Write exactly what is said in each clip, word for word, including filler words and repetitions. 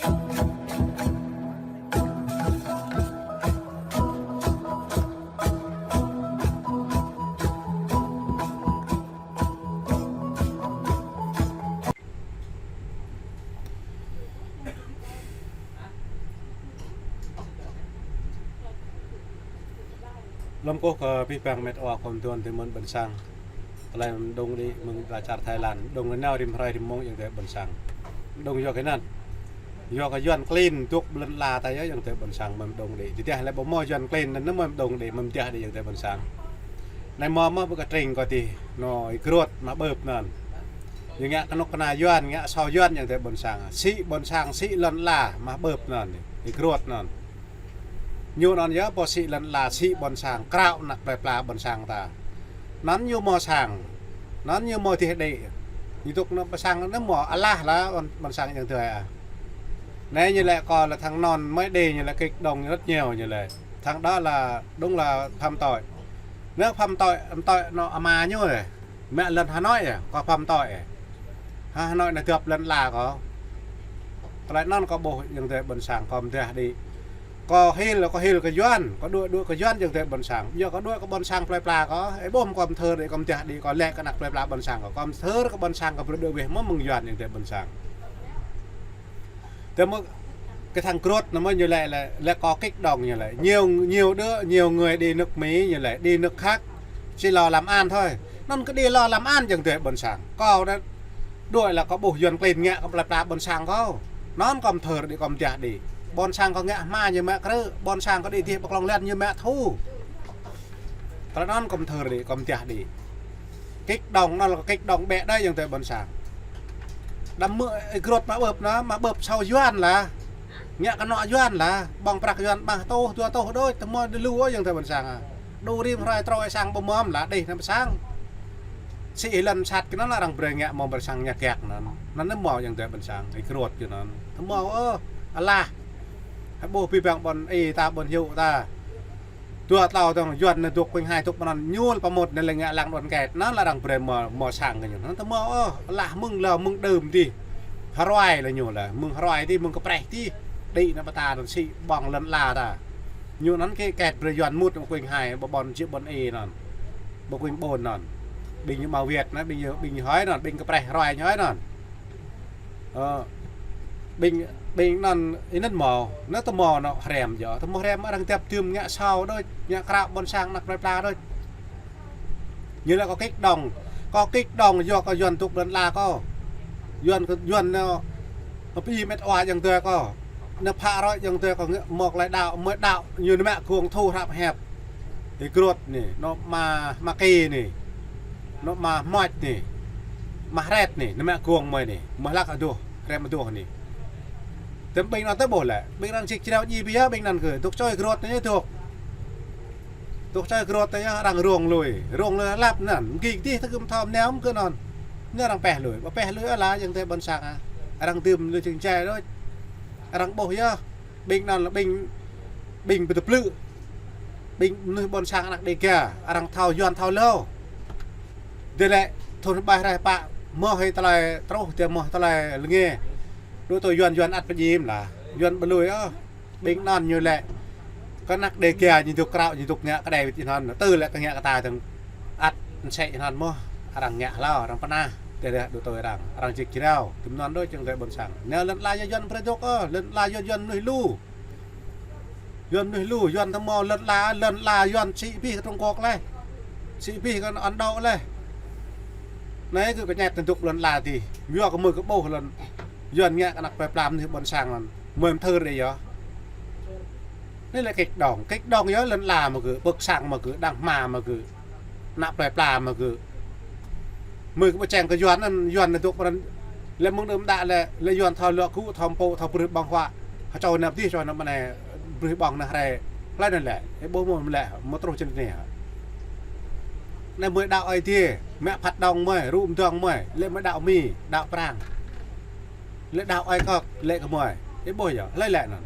Lơ̆m kơkuh kơ abih bang met wa khŏm tuan tơ mơ̆n ƀôn sang. Tơlơi mơđung đĭ mơ̆ng ala čar Thái Lan. Mơđung nao rĭm hrơi rĭm mông ayŏng adơi ƀôn sang. Mơđung yua kơ anŭn. Yua kơ Yuan klin dŏ ƀơi lŏn ala ta yơh ayŏng adơi ƀôn sang mơ̆n mơđung đĭ. Tơdah lĕ ƀu hmâo Yuan klin anŭn mơ̆n mơđung đĭ mơ̆n mơdah đĭ ayŏng adơi ƀôn sang. Anai hmâo mơ̆ ƀơi kơtring kơ tih. Anŏ ih grŏt mă ƀơ̆p anŭn. Yua ngă kơnuk kơna Yuan, ngă asâo Yuan ayŏng adơi ƀôn sang. Sĭ ƀôn sang, sĭ lŏn ala mă ƀơ̆p anŭn. Ih grŏt anŭn. Ñu anŭn yơh pô sĭ lŏn ala sĭ ƀôn sang, krao anăk plơi pla ƀôn sang ta. Anŭn ñu hmâo sang, anŭn ñu hmâo dêh đĭ. Ñu dŏ anŏ ƀôn sang anŭn hmâo alah lah ƀôn, ƀôn sang ayŏng adơi ah. Anai ñu lĕ kơ lĕ tháng anŭn mới đi ñu lĕ kích động rất nhiều ñu lĕ. Tháng đó là đúng là phạm tội. Nếu phạm tội, phạm tội anŏ ama ñu lĕ. Mă lŏn Hà Nội ah, kơ phạm tội ah. Ha, Hà Nội anai dŏ lŏn ala kơ. Tơlơi anŭn kơ ƀuh ayŏng adơi ƀôn sang kơ mơdah đĭ. Kơ hil, kơ hil kơ Yuan, kơ đuaĭ, đuaĭ kơ Yuan ayŏng adơi ƀôn sang. Yua kơ đuaĭ kơ ƀôn sang plơi pla kơ, ih ƀuh kơ mơthơr đĭ kơ mơdah đĭ kơ lĕ kơ anăk plơi pla ƀôn sang kơ. Kơ mơthơr kơ ƀôn sang kơ brơi đuaĭ weh mơ̆ng Yuan ayŏng adơi ƀôn sang. Tơ mơ̆ kơ tháng grŏt anŭn mơ̆ ñu lĕ, lĕ, lĕ kơ kích động ñu lĕ. Nhiều, nhiều đứa, nhiều người đi nước Mỹ ñu lĕ, đi nước khác. Chỉ lo làm ăn thôi. Anŭn kơ đi lo làm ăn ayŏng adơi ƀôn sang. Kơ đuaĭ lĕ kơ ƀuh Yuan klin ngă kơ plơi pla ƀôn sang kơ. Anŭn kơ mơthơr đĭ kơ mơdah đĭ. Ƀôn sang kơ ngă hma ñu mă krư̆. Ƀôn sang kơ đĭ dêh ƀơi klŏng lăn ñu mă thu. Tơlơi anŭn kơ mơthơr đĭ, kơ mơdah đĭ. Kích động anŭn lĕ kích động ƀĕ đơi ayŏng adơi ƀôn sang. Đăm mơ̆ ih grŏt mă ƀơ̆p anŭn, mă ƀơ̆p asâo Yuan lah. Ngă kơnuk Yuan lah, ƀơ̆ng prăk Yuan ƀah tuh, dua tuh đôč, tơ hmâo đĭ lu ayŏng adơi ƀôn sang ah. Đu rĭm hrơi trŏ sang ƀu mơ̆m lah, đih anăp sang. Sĭ lŏn sat kơ anŭn arăng brơi ngă mơ̆ng ƀôn sang ngă kĕk anŭn. Anŭn hmâo ayŏng adơi ƀôn sang, ih grŏt kơ anŭn. Tơ hmâo ôh, alah. Hơbôh abih bang ƀôn ih ta ƀôn hiu ta. Dua tlâo tơ̆ng Yuan anai dŏ kuing hai dŏ pơ anŭn ñu lĕ pơmŭt anai lĕ ngă lăng đoàn kết anŭn lĕ arăng brơi mơ̆, mơ̆ sang kơ ñu. Anŭn tơ hmâo ôh, alah mơ̆ng lơ mơ̆ng đưm dih. Hơruai lĕ ñu lĕ, mơ̆ng Hơruai dih, mơ̆ng Kơpreh dih. Đĭ anăp ta anŭn sĭ ƀơ̆ng lŏn ala ta. Ñu anŭn kĕ kĕt brơi Yuan mŭt anăp kuing hai, ƀơi ƀôn jĕ ƀôn ih anŭn. Ƀơi kuing ƀôn anŭn. Ƀing ñu mă Việt anŭn, ƀing ñu, ƀing ñu hơi anŭn, ƀing Kơpreh Hơruai ñu hơi anŭn. Ơ, ƀing, ƀing anŭn, ih anŭn hmâo, anŭn tơ hmâo anŏ hrăm yơh, tơ hmâo hrăm arăng dăp tơm ngă asâo đôč, ngă krao ƀôn sang anăk plơi pla đôč. Ñu lĕ kơ kích động, kơ kích động yua kơ Yuan dŏ lŏn ala kơ. Yuan kơ, Yuan anŏ, kơ pi met wa ayŏng adơi kơ. Anŏ phă rơi ayŏng adơi kơ ngă mơ̆ tơlơi đaŏ, mơ̆ đaŏ, ñu anai mă gông thu hrăp hĕp. Ih grŏt anai, anŏ ama, ama Ki anai. Anŏ ama Hmoch anai. Ama Hret anai, anai mă gông mơi anai. Mơ̆ hlăk adoh, hrăm adoh anai. Tơm ƀing anŭn tơ ƀuh lĕ, ƀing anŭn sĭ jrao djai biă, ƀing anŭn kơ, dŏ čoi grŏt anai dŏ. Dŏ čoi grŏt anai arăng rông lui, rông lui lăp anŭn, gik dih tơ kư̆m thâo mơnao mơ̆ kơ anŭn. Anai arăng pĕh lui, ƀu pĕh lui ôh lah ayŏng adơi ƀôn sang ah. Arăng dưm lui čing čai đôč. Arăng ƀuh yơh. Ƀing anŭn lĕ ƀing, ƀing pơtơplư. Ƀing mơnuih ƀôn sang anăk Đêga, arăng thâo Yuan thâo lu. Dêh lĕ, thŭn ƀai rai pă, hmâo hơi tơlơi truh, dêh hmâo tơlơi lơngê. Đu tui Yuan, Yuan ăt pơjim lah. Yuan ƀu lui ôh. Ƀing anŭn ñu lĕ. Kơ anăk Đêga ñu dŏ krao, ñu dŏ ngă kơđai wĭt anŭn. Tơ lĕ kơ ngă kơ ta tơ̆ng ăt mơsĕ anŭn mơ̆. Arăng ngă hlâo, arăng pơnah. Dêh lĕ đu tui arăng. Arăng jĕ jrao. Tơm anŭn đôč ayŏng adơi ƀôn sang. Anai lŏn ala yơh Yuan brơi dŏ ôh. Lŏn ala yơh Yuan mơnuih lu. Yuan mơnuih lu, Yuan tơ hmâo lŏn ala, lŏn ala Yuan sĭ abih kơ Trung Quốc leh. Sĭ abih kơ Ấn Độ leh. Anai kơ kơñet anŭn dŏ lŏn ala dih. Yua kơ mơi kơ ƀuh lŏn Yuan ngă kơ anăk plơi pla mơnuih ƀôn sang anŭn. Mơi mơthơr đĭ yơh. Anai lĕ kích động, kích động yơh lŏn ala mơ̆ kơ, pơ̆k sang mơ̆ kơ, đang hma mơ̆ kơ. Anăk plơi pla mơ̆ kơ. Mơi kơ ƀu čang kơ Yuan anŭn, Yuan anŭn dŏ pran. Lĕ mơ̆ng đưm đă lĕ, lĕ Yuan thâo luă gŭ, thâo pô, thâo brơi ƀơ̆ng huă. Hơčâo anăp dih, čâo anăp anai, brơi ƀơ̆ng anai hrơi. Hlơi anŭn lĕ, ih ƀuh mơ̆ lĕ, mơ̆ truh čơnĕ anai. Anai mơi đaŏ Ơi Adai, mă phat đŏng mơi, rŭ mơdơ̆ng mơi, lĕ mơi đaŏ Mi, đaŏ Prang. Lĕ đaŏ Ơi Kơk, lĕ kơ mơi. Ih ƀuh yơh, hlơi lĕ anŭn.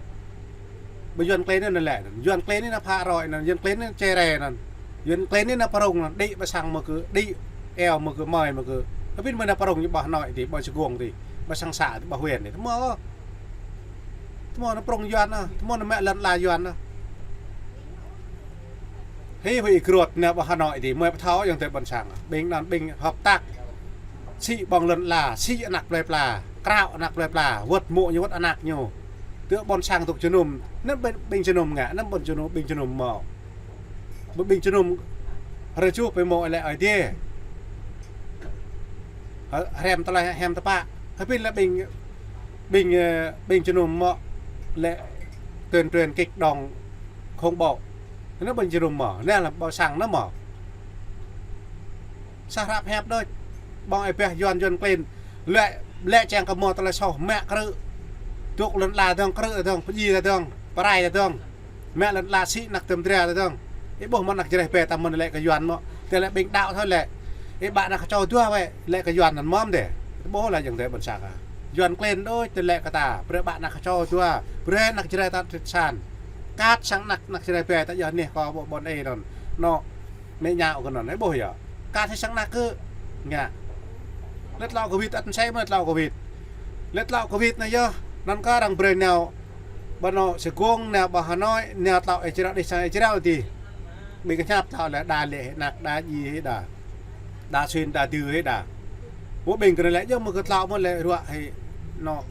Ƀơi Yuan klin anŭn lĕ, Yuan klin anŭn phă rơi anŭn, Yuan klin anŭn čơrê anŭn. Yuan klin anŭn pơrŭng anŭn, đĭ ƀơi sang mơ̆ kơ, đĭ eo mơ̆ kơ, mơi mơ̆ kơ. Tơpin mơi anŭn pơrŭng ñu ƀơi Hà Nội dih, ƀơi Sài Gòn dih, ƀơi sang xã dih, ƀơi huyện dih. Tơ hmâo. Tơma nao prŏng Yuan ah, tơma nao mă lŏn ala Yuan ah. Hĭ huĭ grot nao ƀơi Hà Nội dih, mơi pơthâo ayŏng adơi ƀôn sang. Ƀing anŭn ƀing hợp tác. Sĭ ƀơ̆ng lŏn ala, sĭ anak plơi pla, krao anak plơi pla, wơ̆t mŏ ñu wơ̆t anak ñu. Tơ ƀôn sang tŭk jơnum, anăm ƀing, ƀing jơnum ngă, anăm ƀôn jơnum, ƀing jơnum mơ̆. Ƀing jơnum rơjuh pơ mŏ lĕ Ơi Adai. Hơ-, hrăm tơlơi hrăm tơpă. Hơbĭn lĕ ƀing, ƀing, ơ, ƀing jơnum mŏ lĕ tuyên truyền kích động khủng bố. Anŭn ƀing jơnum mơ̆, anŭn lĕ ƀôn sang anŭn mơ̆. Sa hrăp hiăp đôč. Ƀơ̆ng ơi ƀĕ Yuan, Yuan klin. Lĕ, lĕ čang kơ mơ̆ tơlơi soh mă krư̆. Tŭk lŏn ala dơ̆ng, krư̆ dơ̆ng, pơdjai dơ̆ng, pơrai dơ̆ng. Mă lŏn ala sĭ anak tơm dra tơdơ̆ng. Ih ƀuh mơ̆n anak Jrai ƀĕ ta mơ̆n lĕ kơ Yuan mơ̆. Tơ lĕ ƀing đaŏ thâo lĕ. Ih ƀă anak kơčô dua wĕ lĕ kơ Yuan anŭn mơ̆n dêh. Ih ƀuh lĕ ayŏng adơi ƀôn sang ah. Yuan klin đôč tơ lĕ kơ ta. Brơi ƀă anak kơčô dua. Brơi anak Jrai ta trĭt san. Kat sang anak, anak Jrai ƀĕ ta yơh neh kơ ƀôn, ƀôn ih anŭn. Nŏ. Mĕ ñao kơ anŭn, ih ƀuh yơh. Kat hĭ sang anak kơ ngă. Lĕ tlao kơ wĭt ăt mơsĕ mơ̆ tlao kơ wĭt. Lĕ tlao kơ wĭt anai yơh, anŭn kơ arăng brơi nao. Ƀơi anŏ Sê Gông, nao ƀơi Hà Nội, nao tlao Ê Jrao, đih sang Ê Jrao dih. Ƀing kơ hiăp tlao lĕ đa lĕ hĭ anak, đa djai hĭ đa. Đa sĭn, đa dưi hĭ đa. Ƀu ƀing kơ anai lĕ, yơh mơi kơ tlao mơ̆ lĕ ruă hĭ. Nŏ.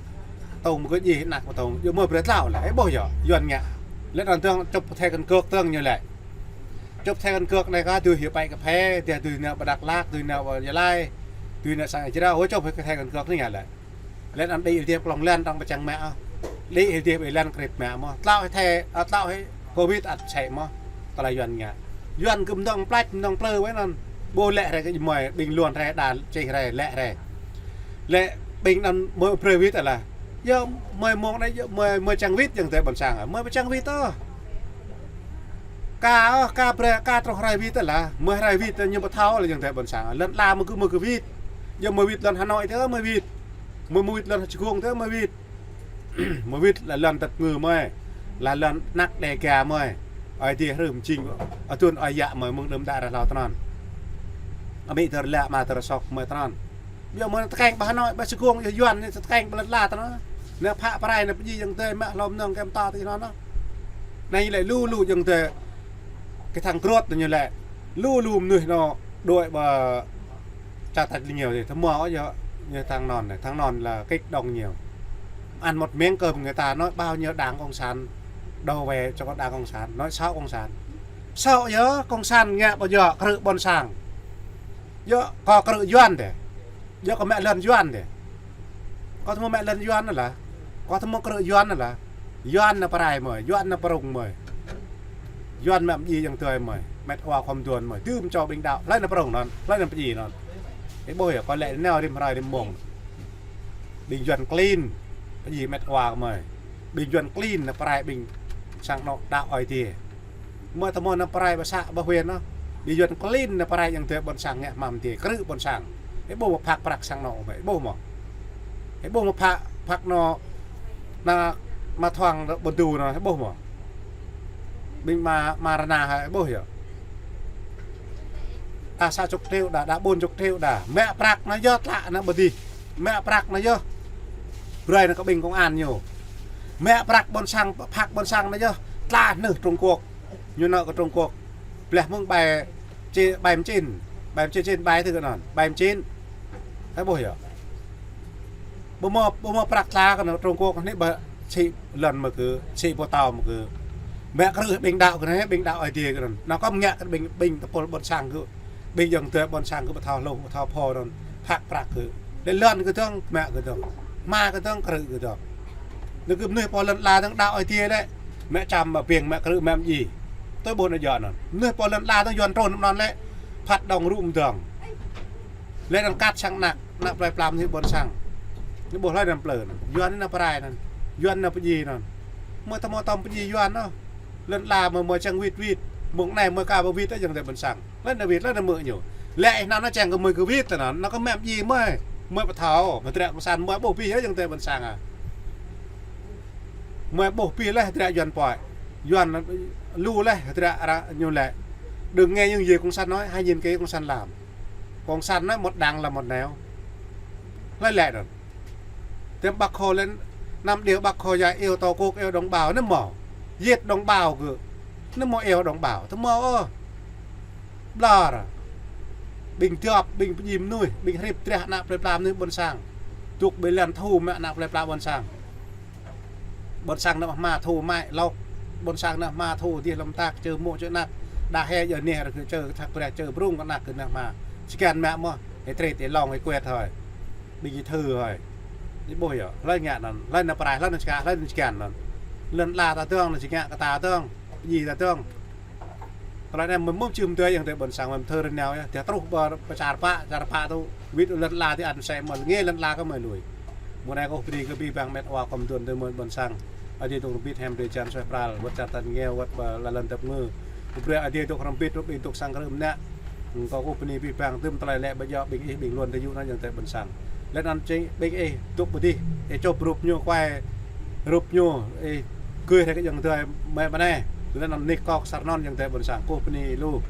Tơ̆ng mơi kơ djai hĭ anak mơ̆ tơ̆ng. Yơh mơi brơi tlao lĕ, ih ƀuh yơh, Yuan ngă. Lĕ anŭn tơ̆ng chụp thẻ căn cước tơ̆ng ñu lĕ. Chụp thẻ căn cước anai kơ dưi hĭ pai kơ phe, dưi nao ƀơi Dak Lak, dưi nao ƀơi Gia Lai, dưi nao sang Ê Jrao, ơ chụp hĭ kơ thẻ căn cước anai ngă lĕ. Lĕ anŭn đĭ hĭ dih klŏng lăn tơ̆ng pơčang mă ah. Đĭ hĭ dih ƀơi lăn krĭp mă mơ̆. Tlao hĭ thẻ, ơ, tlao hĭ Covid ăt mơsĕ mơ̆. Tơlơi Yuan ngă. Yuan kơ mơdơ̆ng plač, mơdơ̆ng plư wĕ anŭn. Ƀu lĕ rai kơ mơi, ƀing luôn rai, đa čih rai, lĕ rai. Lĕ ƀing anŭn mơi brơi wĭt ala. Yơh mơi mơ̆ng anai, yơh mơi, mơi čang wĭt ayŏng adơi ƀôn sang ah. Mơi pơčang wĭt ôh. Ka, ơ, ka brơi, ka truh rai wĭt tơ lah. Mơi rai wĭt tơ ñu ƀu thâo lĕ ayŏng adơi ƀôn sang. Lŏn ala mơi kơ, mơi kơ wĭt. Yơh mơi wĭt lŏn Hà Nội tơ mơi wĭt. Mơi, mơi wĭt lŏn Sê Gông tơ mơi wĭt. Mơi wĭt lĕ lŏn tơt ngư mơi. Lĕ lŏn anak Đêga mơi. Ơi Adai hrưm jing. Ơ tuan ơi yă mơi mơ̆ng đưm đă ră hlâo tơnăn. Amĭ tơr lă ama tơr sŏk mơi tơnăn. Yơh mơi tơkeng ƀơi Hà Nội, ƀơi Sê Gông, yơh Yuan anai tơkeng ƀơi lŏn ala tơnăn. Anai phă pơrai, anai pơdjai ayŏng adơi, mă hlô mơnơ̆ng kơ mơta tơ anŭn. Anai lĕ lu lu ayŏng adơi. Kơ thang grot anai lĕ. Lu lu mơnuih anŭn đuaĭ ƀơi čar tač rơngiao dih. Tơma ôh yơh, ñu thang anŭn anai. Thang anŭn lĕ kích động nhiều. Ăn một miếng cơm người ta nói bao nhiêu đảng cộng sản đổ về cho đảng cộng sản, nói xấu cộng sản. Xấu yơh, cộng sản ngă ƀu djơ̆ krư̆ ƀôn sang. Yơh, kơ krư̆ Yuan dêh. Yơh kơ mă lŏn Yuan dêh. Kơ tơma mă lŏn Yuan anŭn lah. Kơ tơma krư̆ Yuan anŭn lah. Yuan anai pơrai mơi, Yuan anai prŏng mơi. Yuan mă pơdjai ayŏng adơi mơi, mĕt wa khŏm duôn mơi. Tơm čô ƀing đaŏ, hlơi anai prŏng anŭn, hlơi anai pơdjai anŭn. Ih ƀuh yơh, kơ lĕ nao rĭm hrơi rĭm mông. Ƀing Yuan klin, pơdjai mĕt wa mơi. Ƀing Yuan klin anai pơrai ƀing sang anŏ đaŏ Ơi Adai. Mơi tơma anai pơrai ƀơi xã, ƀơi huyện anŭn. Ƀing Yuan klin anai pơrai ayŏng adơi ƀôn sang ngă hmam dih, krư̆ ƀôn sang. Ih ƀuh mơ̆ phak prăk sang anŏ mơi, ih ƀuh mơ̆. Ih ƀuh mơ̆ phak, phak anŏ, ană ama Thoang ƀôn Du anŭn, ih ƀuh mơ̆. Ƀing ama, ama Rơna hă, ih ƀuh yơh. Đa sa chục triệu đa, đa bốn chục triệu đa. Mă prăk anŭn yơh tlă anŭn ƀơi dih. Mă prăk anŭn yơh. Brơi anŭn kơ ƀing công an ñu. Mă prăk ƀôn sang, phak ƀôn sang anŭn yơh. Tlă anŭn Trung Quốc. Ñu nao kơ Trung Quốc. Blah mơ̆ng bai, či, bai mơčin. Bai mơčin, čin bai tơ kơ anŭn. Bai mơčin. Ih ƀuh yơh. Ƀu mơ̆, ƀu mơ̆ prăk tlă kơ anŭn Trung Quốc anai ƀơi sĭ lŏn mơi kơ, sĭ pơtao mơi kơ. Mă krư̆ ƀing đaŏ kơ anai, ƀing đaŏ Ơi Adai kơ anŭn. Anŭn kơ ngă kơ ƀing, ƀing tơpul ƀôn sang kơ. Ƀing ayŏng adơi ƀôn sang kơ ƀu thâo hluh, ƀu thâo phô anŭn. Phak prăk kơ. Lĕ lŏn kơ dơ̆ng, mă kơ dơ̆ng. Hmua kơ dơ̆ng, krư̆ kơ dơ̆ng. Anŭn kơ mơnuih pô lŏn ala dơ̆ng đaŏ Ơi Adai lĕ. Mă čăm, mă ƀing, mă krư̆, mă pơdjai. Tui ƀôn anai yơh anŭn. Mơnuih pô lŏn ala dơ̆ng Yuan trŭn anŭn lĕ. Phat đŏng rŭ mơdơ̆ng. Lĕ anŭn kat sang anak, anak plơi pla mơnuih ƀôn sang. Anai ƀuh hlơi anŭn plư anŭn. Yuan anai pơrai anŭn. Yuan anai pơdjai anŭn. Mơi tơma tơm pơdjai Yuan anŭn. Lŏn ala mơi, mơi čang wĭt wĭt. Mơ̆ng anai mơi ka ƀu wĭt ôh ayŏng adơi ƀôn sang. Hlơi anŭn wĭt, hlơi anŭn mơ̆ ñu. Lĕ ih anŭn čang kơ mơi kơ wĭt tơ anŭn. Anŭn kơ mă pơdjai mơi. Mơi pơthâo, mơi hơdră cộng sản mơi ƀuh abih ayŏng adơi ƀôn sang ah. Mơi ƀuh abih laih hơdră Yuan pơhiăp. Yuan lu laih hơdră arăng ñu lĕ. Đừng nghe những gì cộng sản nói, hãy nhìn cái cộng sản làm. Cộng sản nói một đằng làm một nẻo. Hlơi lĕ anŭn. Tơm Bác Hồ lên Năm điều bác Hồ dạy yêu Tổ quốc, yêu đồng bào, nơm mâo. Giết đồng bào kơ. Nơm mâo yêu đồng bào, tơ mâo ôh. Ƀlŏr. Ƀing djŏp, ƀing pơjing mơnuih, ƀing hrip drah ană plơi pla mơnuih ƀôn sang. Dŏ ƀơi lŏn thu mă ană plơi pla ƀôn sang. Ƀôn sang nao hma thu mă lŏk. Ƀôn sang nao hma thu dih lŏm tak, čơ mŏ čơ anăk. Đa hĕ jơ neh rơkơ čơ, thak breh čơ brung kơ anăk kơ nao hma. Čơkăn mă mơ̆, hĕ trĕt, hĕ lŏng, hĕ kuet hơi. Ƀing ih thâo hơi. Ih ƀuh yơh, hlơi ngă anŭn, hlơi nao prai, hlơi nao čơkă, hlơi nao čơkăn anŭn. Lŏn ala ta dơ̆ng, nao čơkă kơ ta dơ̆ng, pơjing ta dơ̆ng. Tơlơi anai mơ̆n mơ̆n čưm tui ayŏng adơi ƀôn sang mơ̆n thơ rơneo yơh, tơdah truh ƀơi pơ čar pă, čar pă tŭ, wĭt lŏn ala ti ăn sĕ mơ̆n, ngă lŏn ala kơ mơi lui. Mơ̆ng anai kâo bơni kơ abih bang met wa khŏm dŏ tui mơi ƀôn sang. Adai dŏ hrŏm hơbĭt hiam drơi jăn suaih pral, wơ̆t čar ta ngă, wơ̆t ƀơi lŏn tơp ngă. Kơ brơi Adai dŏ hrŏm hơbĭt, rup ih dŏ sang krư̆ mơnă. Kâo kơ bơni abih bang, tơm tơlơi lĕ ƀơi djŏ ƀing ih ƀing lŏn tơ yŭ anŭn ayŏng adơi ƀôn sang. Lĕ anŭn čing ƀing ih dŏ pơ dih, ih čŏp rup ñu kuai, rup ñu, ih gơ̆ rai kơ ayŏng adơi mơi mơnai. Lĕ anŭn nik kŏk sar anŭn ayŏng adơi ƀôn sang, kơ bơni lu.